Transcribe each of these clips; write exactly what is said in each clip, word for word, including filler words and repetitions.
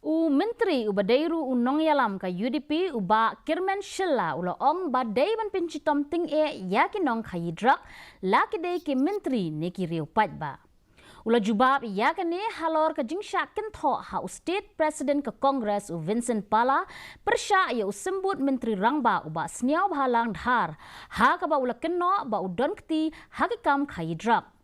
U Myntri uba dei ruh u nongïalam ka U D P u Bah Kyrmen Shylla u la ong ba dei ban pynshitom tyngeh ïa ki nongkhaïi drok, la ki dei ki Myntri ne ki riew paidbah. U la jubab ïa kane halor ka jingshah kynthoh ha u State President ka Congress u Vincent Pala pyrshah ïa u Symbud Myntri Rangbah u Bah Sniawbhalang Dhar, ha kaba u la kynnoh ba u don kti ha ki kam khaïi drok.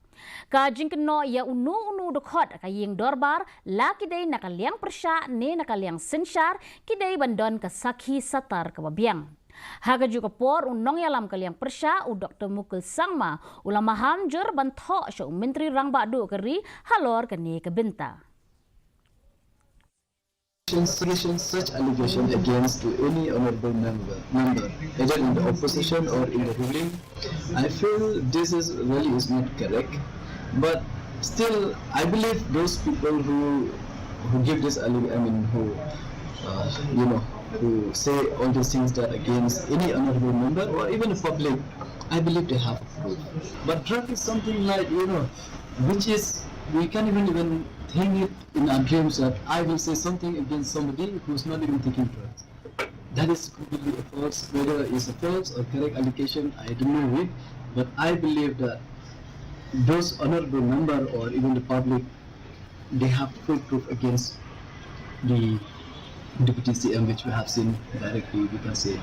Ka jingkynnoh ïa uno uno u dkhot ka ïing dorbar, la ki dei na ka liang pyrshah ne na ka liang synshar, ki dei ban don ka sakhi satar kaba biang. Ha kajuh ka por u nongïalam ka liang pyrshah u Doktor Mukul Sangma u la maham jur ban thoh sha u Myntri Rangbah Duh ka ri halor kane ka bynta. Such allegation against to any honorable member, member, either in the opposition or in the ruling, I feel this is really is not correct. But still, I believe those people who who give this allegation, I mean, who uh, you know, who say all these things that against any honorable member or even the public, I believe they have proof. But drug is something like, you know, which is, we can't even even think it in our dreams that I will say something against somebody who's not even taking drugs. That is completely a false, whether it's a false or correct allegation, I don't know it, but I believe that those honorable member or even the public, they have full proof against the deputy C M, which we have seen directly, we can say.